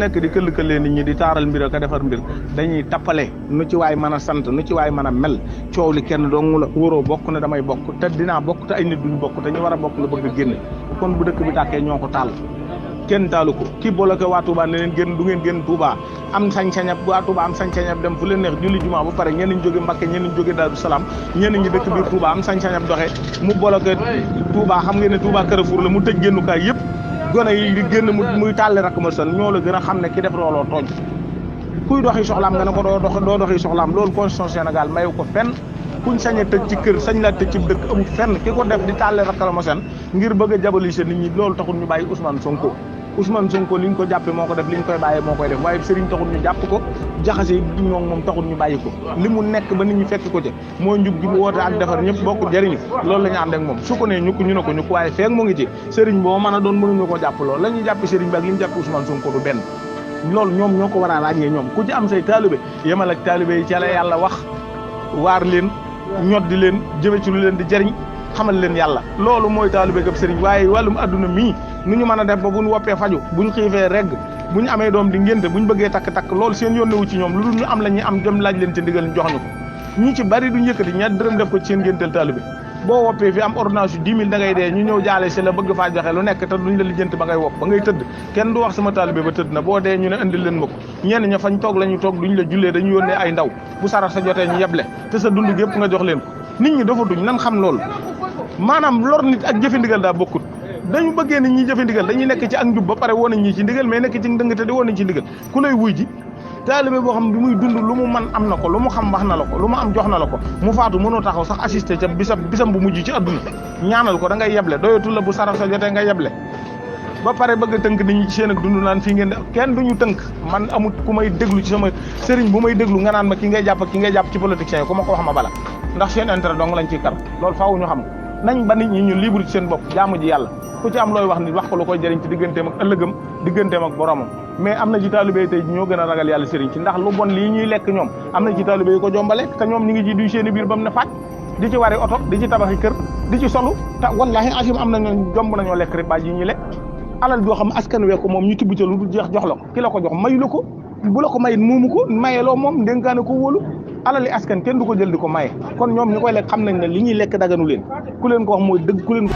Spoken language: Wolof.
nekk di këll-këllee nit ñi di taaral mbir ak a defar mbir dañuy tappale nu ci waay mën a sant nu ci waay mën a mel coow li kenn dong la wóoroo bokk ne damay bokk te dinaa bokk te ay nit duñ bokk te ñu war a bokk nga bëgg a génne kon bu dëkk bi tàkkee ñoo ko taal kenn taalu ko ki bloqué waa Touba ne leen génn du ngeen génn Touba am sañ-sañab waa Touba am sañ-sañab dem fu leen neex julli jumaa ba pare ñenn ñi jóge Mbakke ñenn ñi jóge Daaru Salaam ñenn ñi dëkk biir Touba am sañ-sañab doxee mu bloqué Touba xam ngeen ne Touba Carrefour la mu tëj génnukaay yëpp gone yi di génn muy tàlli rakk ma son ñoo la gën a xam ne ki def looloo tooñ kuy doxi soxlaam nga ne ko doo doxi soxlaam loolu constitution Sénégal mayu ko fenn kuñ sañ a tëj ci kër sañ laa tëj ci dëkk amul fenn ki ko def di tàlli rakk ma son ngir bëgg a diaboliser nit ñi loolu taxul ñu bàyyi Ousmane Sonko li ñu ko jàppe moo ko def li ñu koy bàyyee moo koy def waaye sëriñ taxul ñu jàpp ko jaxase yi ñoom moom taxul ñu bàyyi ko li mu nekk ba nit ñi fekk ko ci mooy njub gi mu woote ak defar ñëpp bokk jëriñu loolu la ñu ànd ak moom su ko nee ñukk ñu ne ko ñukk waaye feek mu ngi ci sëriñ boo mën a doon mënuñu ko jàpp loolu la ñuy jàppe sëriñ bi ak li ñu jàppe Ousmane Sonko du benn loolu ñoom ñoo ko war a ràññee ñoom ku ci am say taalibe yemal ak taalibe yi ci la yàlla wax waar leen ñoddi leen jëme ci lu leen di jëriñ xamal leen yàlla loolu mooy taalibe gab sëriñ waaye wàllum adduna mii nu ñu mën a def ba buñ woppee faju buñ xiifee regg buñ amee doom di ngénte buñ bëggee takk loolu seen yónnewu ci ñoom lu dul ñu am la ñuy am dem laaj leen ci ndigal ñu jox ñu ko ñi ci bari duñ yëkkati ñaar dërëm def ko ci seen ngénteel taalibe boo woppee fi am ordonnance yu 10 000 da ngay dee ñu ñëw jaale si la bëgg faa joxe lu nekk te duñ la lijjanti ba ngay wopp ba ngay tëdd kenn du wax sama taalibe ba tëdd na boo dee ñu ne indil leen ma ko ñenn ña fañ toog la ñu toog duñ la jullee dañu yónnee ay ndaw bu sarat sa jotee ñu yeble te sa dund gépp nga jox leen ko nit ñi dafa duñ nan xam loolu maanaam lor nit ak jëfe ndigal daa bokkut dañu bëggee nit ñi jëfe ndigal dañuy nekk ci ak njub ba pare woon nañ ñi ci ndigal mais nekk ci ndëngate di woon nañ ci ndigal ku lay wuy ji taalibe boo xam bi muy dund lu mu man am na ko lu mu xam wax na la ko lu mu am jox na la ko mu faatu mënoo taxaw sax assisté ca bisam bu mujj ci adduna ñaanal ko da ngay yeble doyatul la bu sara sa jotee nga yeble ba pare bëgg a tënk nit ñi ci seen ak dund naan fii ngeen kenn duñu tënk man amut ku may déglu ci sama sëriñ bu may déglu nga naan ma ki ngay jàpp ci politiciens yi ku ma ko wax ma bala ndax seen intérêt dong lañ ciy kar loolu faaw ñu xam nañ ba nit ñi ñun libre ci seen bopp jaamu ji yàlla ku ci am looy wax nit wax ko lu koy jëriñ ci digganteem ak ëllëgam digganteem ak boromam mais am na ci taalibe tey ñoo gën a ragal yàlla sëriñ ci ndax lu bon lii ñuy lekk ñoom am na ci taalibe yi ko jomba lekk te ñoom ñi ngi ci duy seeni biir ba mu ne faaj di ci wari oto di ci tabaxi kër di ci solu te wallahi asim am nañu jomb nañoo lekk rek baaj yi ñuy lekk alal joo xam askan wee ko moom ñu tibb ca lu du jeex jox la ko ki la ko jox mayu la ko bu la ko mayit moomu ko mayeloo moom ndénkaane ko wóolu alali askan kenn du ko jël di ko maye kon ñoom ñu koy lekk xam nañ ne li ñuy lekk daganu leen ku leen ko wax mooy dëgg ku leen ko